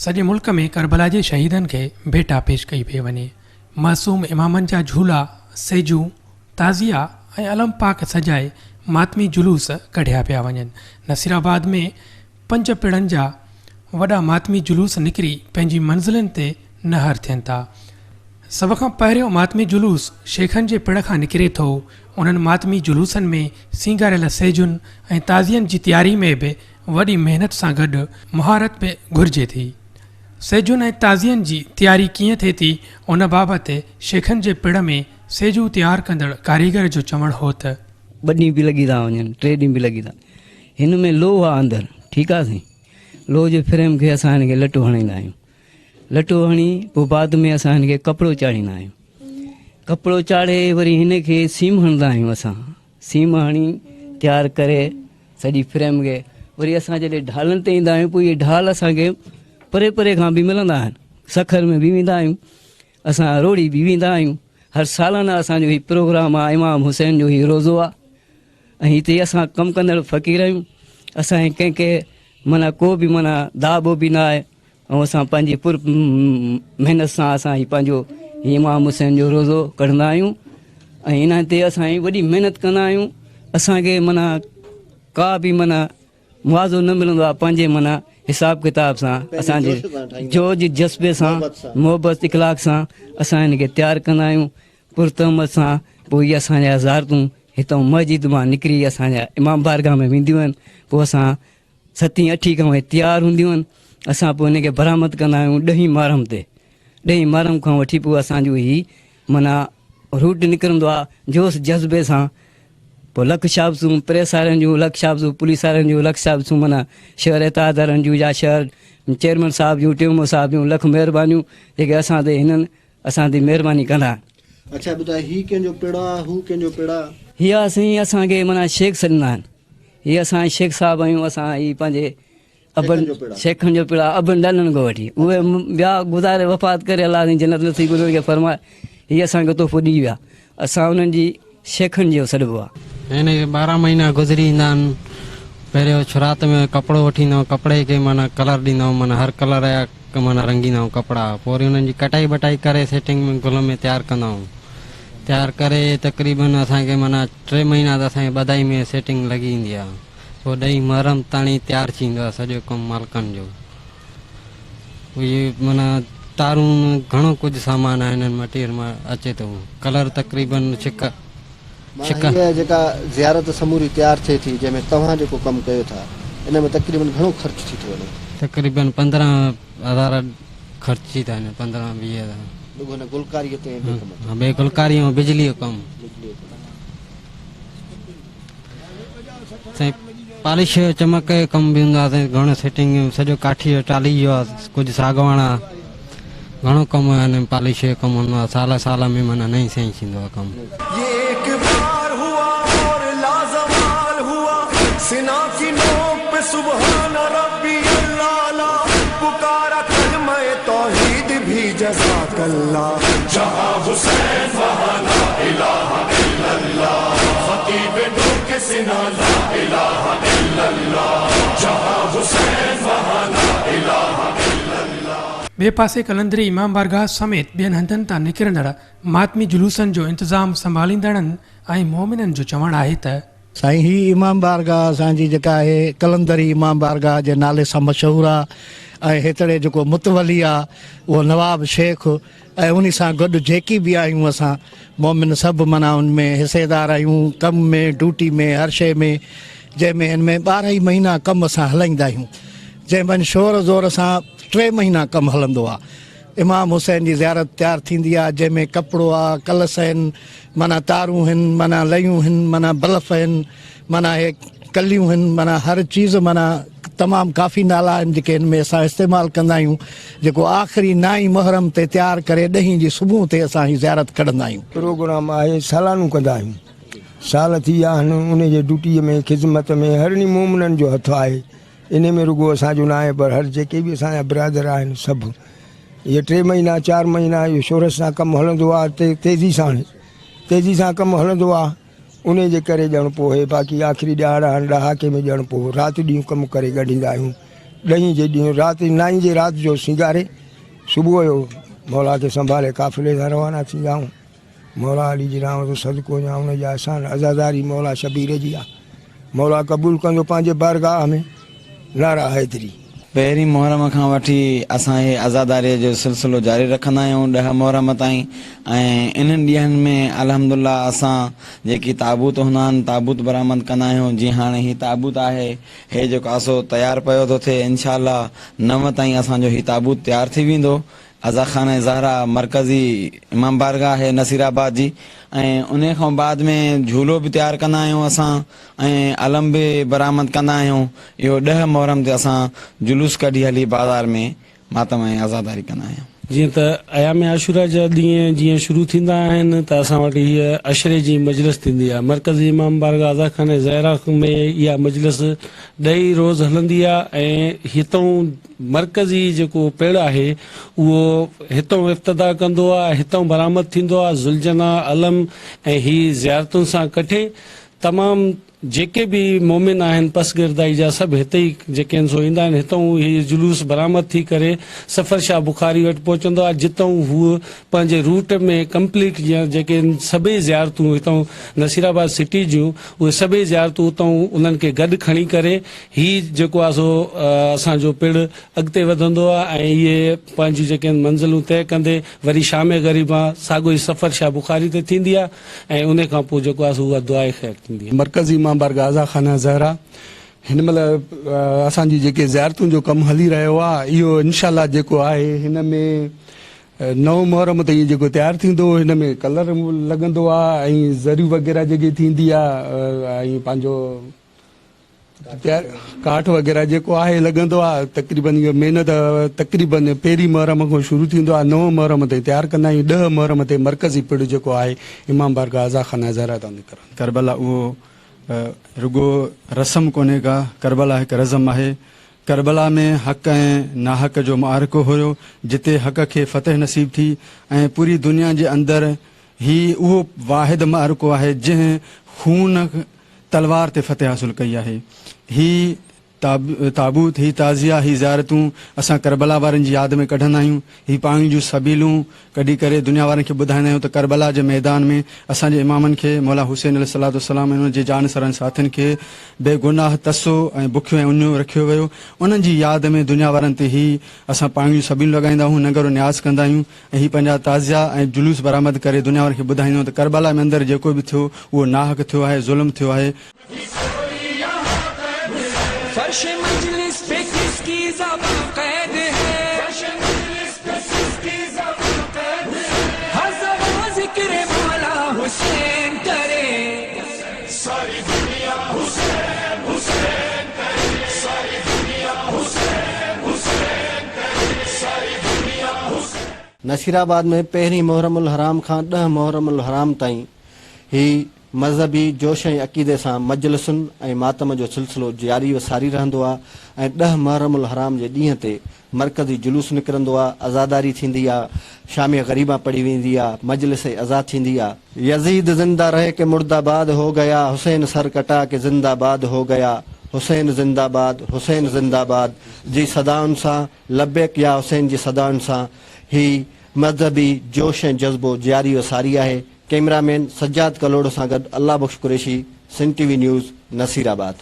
سڄي ملڪ ۾ ڪربلا جي شهيدن کي ڀيٽا پيش ڪئي پئي وڃي. معصوم امامن جا جهولا، سيجون، تعزيا ۽ علم پاڪ سجائي ماتمي جلوس ڪڍيا پيا وڃن. نصيرآباد ۾ پنج پڙن جا وڏا ماتمي جلوس نڪري پنهنجي منزلن تي نهر ٿين ٿا. سڀ کان پهريون ماتمي جلوس شيخن جي پڙ کان نڪري ٿو. انهن ماتمي جلوسن ۾ سينگاريل سيجن ۽ تعزين جي تياري ۾ به وڏي محنت سان گڏ مهارت به گهرجي ٿي. سيجن ۽ تعزين جي تياري ڪيئن ٿئي ٿي ان بابت شيخن جي پڙ ۾ سيجون تيار ڪندڙ ڪاريگر جو چوڻ هو ته. ٻه ڏينهن به لڳي ٿا وڃن ٽي ڏينهن به لڳي ٿا هن ۾ لوهه آ اندر ٺيڪ آ سائين لوهه جي فريم کي اسان هن کي لٽو هڻائيندا آهيون لٽو هڻي پوء بعد ۾ اسان هن کي ڪپڙو چاڙهيندا آهيون ڪپڙو چاڙهي وري هن کي سيم هڻندا آهيون اسان سيم هڻي تيار ڪري سڄي فريم کي وري اسان جڏهن ڍالن تي ايندا آهيون پوء اهي ڍال اسان کي پري پري کان به ملندا آهن سکر ۾ به ويندا آهيون اسان روهڙي به ويندا آهيون هر سالانه اسان جو هي پروگرام آهي امام حسين جو هي روزو آهي ۽ هتي اسان ڪم ڪندڙ فقير آهيون اسان کي ڪنهن کي معنيٰ ڪو به معنيٰ داٻو به نه آهي ۽ اسان پنهنجي پر محنت سان اسان هي پنهنجو هي امام حسين جو روزو ڪڍندا آهيون ۽ ان تي اسان وڏي محنت ڪندا آهيون اسان کي معنيٰ ڪا به معنيٰ معاوضو نه ملندو آهي پنهنجي معنيٰ حساب ڪتاب سان اسان جي جو جي جذبي سان محبت اخلاق سان اسان هن کي تيار ڪندا آهيون پرتهمت سان پوء اهي اسان جا زيارتون هتان مسجد مان نڪري اسان جا امام بارگاهه ۾ وينديون آهن پوء اسان ستين اٺين کان اهي تيار هونديون آهن اسان پوء هن کي برآمد ڪندا آهيون ڏهين محرم تي ڏهين محرم کان وٺي پوء اسان جو هي معنيٰ روٽ نڪرندو آهي جوش جذبي سان پوء لک شابسون پريس وارن جون لک شابسون پوليس وارن جون لک شابسون معنيٰ شهر اتحاد وارن جون يا شهر چيئرمين صاحب جون ٽيومو صاحب جون لک مهربانيون جيڪي اسان تي هنن اسان تي مهرباني ڪندا. اڇا ٻڌاء هي ڪنهن جو پڙ آ هو ڪنهن جو پڙ آ. هي آ سائين اسان کي معنيٰ شيخ سڏيندا آهن هي اسان شيخ صاحب آهيون اسان هي پنهنجي ابن شيخن جو پڙ آ ابن ڏاڏن کان وٺي اهي ويا گذاري وفات ڪري الله سائين جنت نصيب انهن کي فرمائي هي اسان کي تحفو ڏئي ويا اسان انهن جي شيخن جو سڏبو آ. هن کي 12 مهينا گذري ايندا آهن پهريون شروعات ۾ ڪپڙو وٺي ايندا آهيون ڪپڙي کي معنيٰ ڪلر ڏيندا آهيون معنيٰ هر ڪلر جا معنيٰ رنگيندا آهيون ڪپڙا پوء وري انهن جي ڪٽائي بٽائي ڪري سيٽنگ ۾ گل ۾ تيار ڪندا آهيون تيار ڪري تقريبن اسان کي معنيٰ 3 مهينا ته اسان کي ٻڌائي ۾ سيٽنگ لڳي ايندي آهي پوء ڏهين محرم تاڻي تيار ٿي ايندو آهي سڄو ڪم مالڪن جو اهي معنيٰ تارون گهڻو ڪجهه سامان آهي هنن مٽيريل مان اچي ٿو ڪلر تقريبن ڇڪ معنيٰ هيء جيڪا زيارت سموري تيار ٿئي ٿي جنهن ۾ توهان جيڪو ڪم ڪيو ٿا ان ۾ تقريبن گهڻو خرچ ٿي ٿو وڃي؟ تقريبن 15 هزار خرچ ٿي ٿا وڃن 15 20 هزار. رڳو هن گلڪاريء تي ۽ ٻئي ڪم تي؟ ها ٻئي گلڪاري ۽ بجليء جو ڪم. بجليء جو ڪم. سائين پالش جو چمڪ جو ڪم به هوندو آهي سائين گهڻو سيٽنگ سڄو ڪاٺي جو ٽالي جو آهي ڪجهه ساڳواڻ آهي گهڻو ڪم آهي پالش جو ڪم هوندو آهي سال سال ۾ معنيٰ نئين سائين ٿيندو آهي ڪم. يي ايڪ بار هوا اور لازوال هوا سنا ڪي نوڪ پي سبحان ربي الاعليٰ پڪارا ڪلمه توحيد ڀي جزاڪ الله. جهان حسين وهان لا اله الا الله خطيب نوڪ سنا لا اله الا الله جهان حسين وهان لا اله الا الله. ٻئي پاسي قلندري امام بارگاهه سميت ٻين هنڌن تان نڪرندڙ ماتمي جلوسن جو انتظام سنڀاليندڙن ۽ مؤمنن جو چوڻ آهي ته. سائين هي امام بارگاهه اسان جي جيڪا آهي قلندري امام بارگاهه جي نالي سان مشهور آ ۽ هتڙي جيڪو متولي آ اهو نواب شيخ ۽ انهي سان گڏ جيڪي به آهيون اسان مؤمن سڀ معنيٰ ان ۾ حصيدار آهيون ڪم ۾ ڊوٽي ۾ هر شيء ۾ جنهن ۾ هن ۾ 12 ئي مهينا ڪم اسان هلائيندا آهيون جنهن ۾ شور زور سان 3 مهينا ڪم هلندو آ امام حسين جي زيارت تيار ٿيندي آ جنهن ۾ ڪپڙو آ ڪلس آهن معنيٰ تارون هن معنيٰ ليون هن معنيٰ بلف هن معنيٰ هي ڪليون هن معنيٰ هر چيز معنيٰ تمام ڪافي نالا آهن جيڪي هن ۾ اسان استعمال ڪندا آهيون جيڪو آخري نائين محرم تي تيار ڪري ڏهين جي صبح تي اسان هي زيارت ڪڍندا آهيون. پروگرام آهي سالانو ڪندا آهيون سال ٿي ويا آهن ان جي ڊيوٽي ۾ خدمت ۾ هرني مومنن جو هٿ آهي انهي ۾ رڳو اسان جو ناهي پر هر جيڪي به اسان جا برادر آهن سڀ اهي 3 مهينا 4 مهينا اهو شورش سان ڪم هلندو آهي تيزي سان تيزي سان ڪم هلندو آهي انهي جي ڪري ڄڻ پوء هي باقي آخري ڏهاڙا آهن ڏهاڪي ۾ ڄڻ پوء رات ڏينهن ڪم ڪري ڳنڍيندا آهيون. ڏهين جي ڏينهن رات نائين جي رات جو سينگاري صبح جو مولا کي سنڀالي قافلي سان روانا ٿيندا آهيون. مولا علي جي نانء جو صدقو يا ان جا احسان عزاداري مولا شبير جي آ. مولا قبول ڪندو پنهنجي بارگاهه ۾. نعره حيدري. پهرين محرم کان وٺي اسان هي عزاداريء جو سلسلو جاري رکندا آهيون ڏهه محرم تائين ۽ انهن ڏينهن ۾ الحمد الله اسان جيڪي تابوت هوندا آهن تابوت برآمد ڪندا آهيون جيئن هاڻي هي تابوت آهي هي جيڪو آ سو تيار پيو ٿو ٿئي انشاء الله نو تائين اسان جو هي تابوت تيار ٿي ويندو عزا خانه زهرا مرڪزي امام بارگاهه آهي نصير آباد جي ۽ انهي کان بعد ۾ جهولو به تيار ڪندا آهيون اسان ۽ علم به برآمد ڪندا آهيون اهو ڏهه محرم تي اسان جلوس ڪڍي هلي بازار ۾ ماتم ۽ عزاداري ڪندا آهيون. جيئن ته ايام عاشورا جا ڏينهن جيئن شروع ٿيندا آهن ته اسان وٽ هيء عشري جي مجلس ٿيندي آهي. مرڪزي امام بارگاهه عزا خانه زهرا ۾ اها مجلس ڏهه ئي روز هلندي آهي ۽ هتئون مرڪزي جيڪو پڙ آهي اهو هتئون افتتاح ڪندو آهي، هتئون برآمد ٿيندو آهي، ذوالجناح، علم ۽ هي زيارتن سان ڪٺي تمام جيڪي به مومن آهن پسگردائي جا سڀ هتي ئي جيڪي آهن سو ايندا آهن هتئون هي جلوس برآمد ٿي ڪري صفر شاهه بخاري وٽ پهچندو آهي جتئون هو پنهنجي روٽ ۾ ڪمپليٽ جيڪي سڀئي زيارتون هتئون نصير آباد سٽي جون اهي سڀئي زيارتون اتئون انهن کي گڏ کڻي ڪري هي جيڪو آهي سو اسان جو پڙ اڳتي وڌندو آهي ۽ اهي پنهنجون جيڪي آهن منزلون طئي ڪندي وري شام غريبان ساڳيو ئي صفر شاهه بخاري تي ٿيندي آهي. ۽ انهي کان پوء جيڪو آهي سو اها دعاء خير ٿيندي آهي. مرڪزي امام بارگاهه عزا خانه زهرا هن مهل اسان جي جيڪي زيارتون جو ڪم هلي رهيو آهي اهو انشاء الله جيڪو آهي هن ۾ نو محرم تائين جيڪو تيار ٿيندو هن ۾ ڪلر لڳندو آهي ۽ زري وغيره جيڪي ٿيندي آهي ۽ پنهنجو ڪاٺ وغيره جيڪو آهي لڳندو آهي تقريبن اهو محنت تقريبن پهرين محرم کان شروع ٿيندو آهي نو محرم تائين تيار ڪندا آهيون ڏهه محرم تي مرڪزي پڙ جيڪو آهي امام بارگاهه عزا خانه زهرا تان نڪرندو. ڪربلا اهو رڳو رسم ڪونهي ڪا، ڪربلا هڪ رزم آهي. ڪربلا ۾ حق ۽ ناحق جو معرڪو هيو، جتي حق کي فتح نصيب ٿي ۽ پوري دنيا جي اندر هي اهو واحد معرڪو آهي جنهن خون تلوار تي فتح حاصل ڪئي آهي. هي تابوت، هي تعزيا، هي زيارتون اسان ڪربلا وارن جي ياد ۾ ڪڍندا آهيون. هي پاڻي جون سبيلون ڪڍي ڪري دنيا وارن کي ٻڌائيندا آهيون ته ڪربلا جي ميدان ۾ اسان جي امامن کي مولا حسين عليه الصلوة والسلام ۽ انهن جي جانثارن ساٿين کي بي گناهه تسو ۽ بکيو ۽ اڃيو رکيو ويو. انهن جي ياد ۾ دنيا وارن تي هي اسان پاڻي جون سبيلون لڳائيندا آهيون، ننگر و نياز ڪندا آهيون. ۽ هي پنهنجا تعزيا ۽ جلوس برآمد ڪري دنيا وارن کي ٻڌائيندو ته ڪربلا ۾ اندر جيڪو به ٿيو اهو ناحق ٿيو آهي، ظلم ٿيو آهي. فرش مجلس پي ڪس ڪي زبان قيد هي هر زبان ذڪر مولا حسين ڪري. ساري دنيا حسين حسين ڪري ساري دنيا حسين حسين ڪري ساري دنيا حسين. نصيرآباد ۾ پهرين محرم الحرام کان ڏهه محرم الحرام تائين هي مذهبي جوش ۽ عقيدي سان مجلسن ۽ ماتم جو سلسلو جاري و ساري رهندو آ ۽ ڏهه محرم الحرام جي ڏينهن تي مرڪزي جلوس نڪرندو آ، عزاداري ٿيندي آ، شام غريبان پڙهي ويندي آ، مجلس عزا ٿيندي آ. يزيد زنده رهه ڪه مرده باد هو گيا، حسين سر ڪٽا ڪه زنده باد هو گيا، حسين زنده باد، حسين زنده باد جي صدائن سان، لبيڪ يا حسين جي صدائن سان هي مذهبي جوش ۽ جذبو جاري و ساري آهي. ڪئميرا مين سجاد ڪلهوڙو سان گڏ Allah Bakhsh Qureshi, Sindh T V news, Nasirabad.